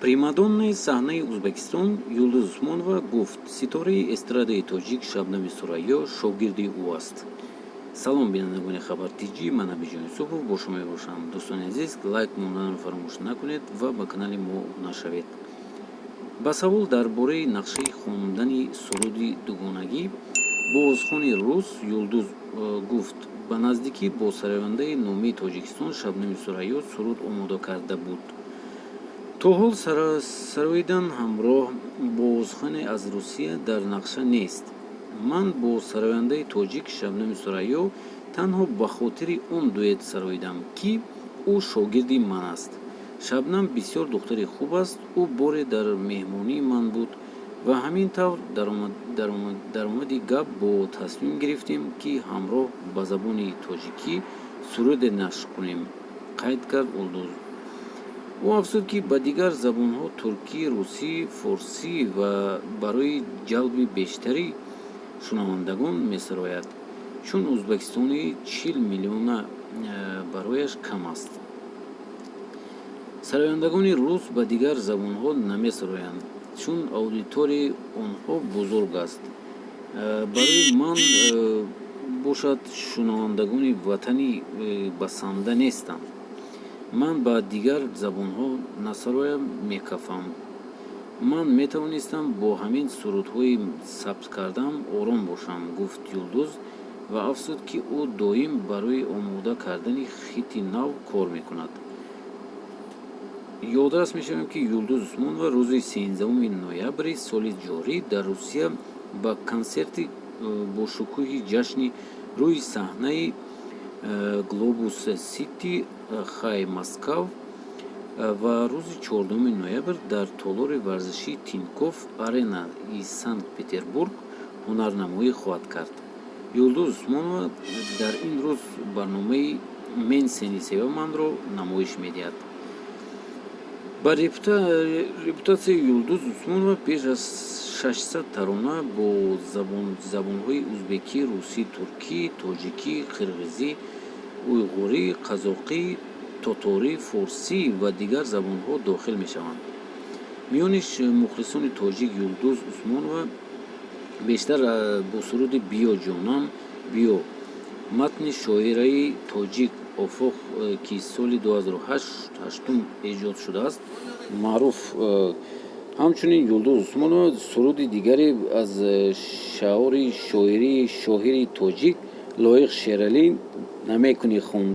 Примадоннаи саҳнаи Узбекистон Юлдуз Усмонова гуфт, ситораи эстрадаи тоҷик Шабнами Сурайё шогирди ӯ аст. Салом, бинандагони Хабар ТҷИ, ман Абиҷон Юсупов бо шумо мебошам. Дӯстони азиз, лайк монданро фаромӯш накунед ва ба канали мо обуна шавед. Ба савол дар бораи нақшаи хондани суруди дугонагӣ бо овозхони рус Юлдуз гуфт, ба наздикӣ бо сарояндаи номии Тоҷикистон Шабнами Сурайё суруд омода карда буд. То ҳол сароидан ҳамроҳ бо овозхоне аз Русия дар нақша нест. Ман бо сарояндаи тоҷик Шабнами Сурайё танҳо ба хотири он дуэт сароидам, ки ӯ шогирди ман аст. Шабнам бисёр духтари хуб аст. Ӯ боре дар меҳмонии ман буд ва ҳамин тавр даромади гап бо тасмим гирифтем, ки ҳамроҳ ба забони тоҷикӣ суруде нашр кунем, қайд кард Юлдуз. Ӯ афзуд, ки ба дигар забонҳо туркӣ, русӣ, форсӣ ва барои ҷалби бештари шунавандагон месарояд, чун узбекистони 40 миллиона барояш кам аст. Сарояндагони рус ба дигар забонҳо намесароянд, чун аудиторияи онҳо бузург аст. Барои ман бошад, шунавандагони ватанӣ басанда нестанд. Ман ба дигар забонҳо насароям, мекафам. Ман метавонистам бо ҳамин сурудҳои сабт кардаам ором бошам, гуфт Юлдуз ва афзуд, ки ӯ доим барои омода кардани хити нав кор мекунад. Ёдрас мешавем, ки Юлдуз Усмонова рӯзи 13 ноябри соли ҷорӣ дар Русия ба консерти бошукӯҳи ҷашни рӯи саҳнаи Глобус Сити Хай Москав ва рӯзи 4 ноябр дар толори варзишии Тинькофф Арена и Санкт Петербург ҳунарнамоӣ хоҳад кард. Юлдуз Усмонова дар ин рӯз барномаи «Мен сени севаман»-ро намоиш медиҳад. Ба репутатсияи Юлдуз Усмонова беш аз 600 тарона бо забонҳои узбекӣ, русӣ, туркӣ, тоҷикӣ, қирғизӣ, уйғурӣ, қазоқӣ, тоторӣ, форсӣ ва дигар забонҳо дохил мешаванд. Миёни мухлисони тоҷик Юлдуз Усмонова бештар бо суруди «Биё, ҷонам, биё» матни шоираи тоҷик Офоқ, ки соли 2008 эҷод шудааст, маъруф. Ҳамчунин Юлдуз Усмонова суруди дигаре аз шаъори шоҳири тоҷик Лоиқ Шералӣ «Намекунӣ» хонд.